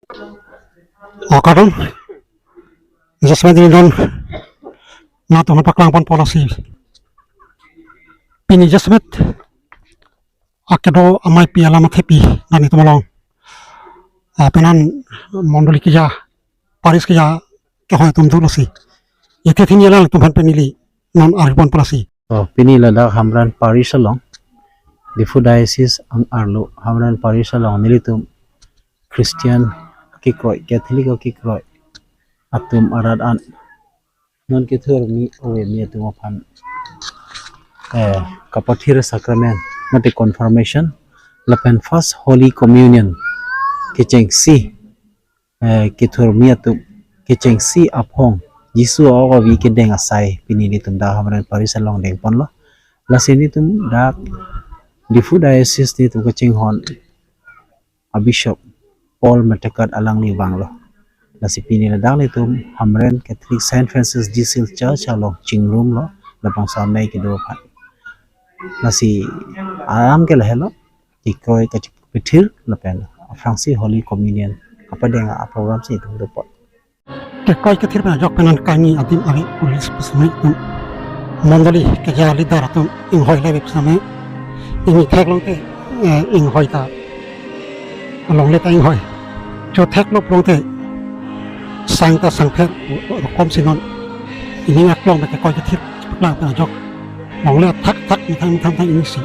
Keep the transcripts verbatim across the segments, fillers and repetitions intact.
O kardom, jasemet neli non nangtum aphan paklang ponpo lasi. Pini jasemet akedo amei pi alam athepi nangtum along, ah, penan mondoli keja, parish keja kehoi atum do lasi. Ite thini alang atum aphan pen neli non arju ponpo lasi. Oh, pini ladak Hamren Parish along, Diphu Diocese ang arlo Hamren Parish along nelitum Christian kekroi, Catholic kekroi atum arat an non kethurmi ave mi atum aphan, eh, kapathir sacrament mate confirmation lapen first Holy Communion kechengsi, eh, kethurmi atum kechengsi aphong Jisu a-ok avi kedeng asai pini nelitum dak Hamren Parish along dengponlo. Lasi nelitum dak Diphu Diocese nelitum kachinghon a-Bishop Paul Metekot alangli vanglo. Lasi pini ladak nelitum Hamren Catholic Saint Francis de Sales Church along chingrumlo, labangso amei kedo aphan. Lasi alam ke lahelo, kekroi kachipathir lapen aphrangsi Holy Communion kapadeng a-program si itum dopot. Kekroi kethir pen ajok penan kangni adim ave police pusitame itum mondoli keja leader atum inghoi le pusitame, ingni theklong te, eh, inghoi ta alongle ta inghoi. Cho theklo pulote sang ta sangpher rokom si non. Ingni aklong pen kekroi kethir paklang pen ajok. Longle thakthak methang methang methang ingni si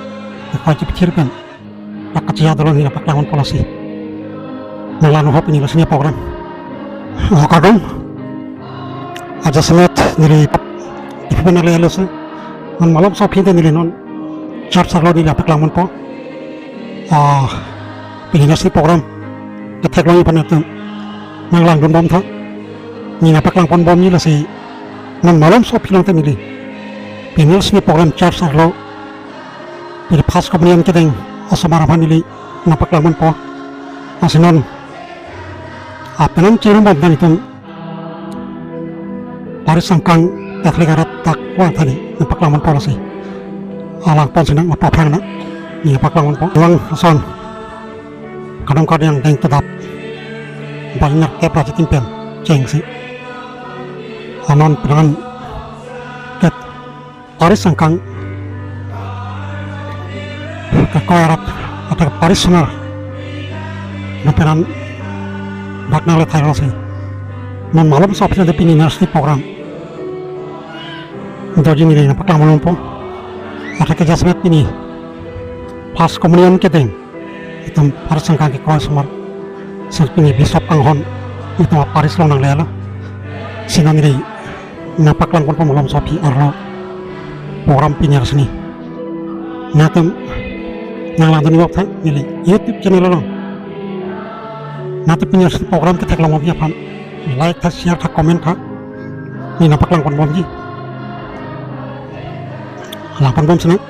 kekroi kethir pen. Pak kachiya dolon neli paklang ponpo lasi. Nanglang hop neli lasi ni program. O kardom. Ajasemet neli pap ipi pen nanglelo si. Non malomso aphi te neli non church arlo neli paklang ponpo. Ah, pini lasi program ketheklong aphan atum nanglangdun bomtha. Neli paklang ponbom neli lasi non malomso aphi along te neli. Pini lasi ni program church arlo pini first Communion kedeng asomar aphan neli nangpaklang ponpo. Lasi non, ah, penan chirum bom dan itum parish sangkang Catholic arat dak vang tha neli nangpaklang ponpo lasi. Alang pon sinang apa phang na neli paklang ponpo. Lang ason kadam kadang deng tedap balinar kep raja tim pen chengsi. Anon penan ket parish sangkang kekroi arat athak parish sonar non penan bak nangle thailo si. Non malomso aphi te pini nursery program doji neli nangpaklang ponpo. Athak ke jasemet pini first Communion kedeng itum parish sangkang kekroi asomar. Sen pini bishop anghon itum parish along nanglelo. Si non neli nangpaklang ponpo malomso aphi arlo program pini arsini. Nangtum nanglangdun bom tha neli YouTube channel along. Nangtum pini arsini program ketheklong aphi aphan like tha, share tha, comment tha. Neli nangpaklang ponbomji. Lang ponbom sinang.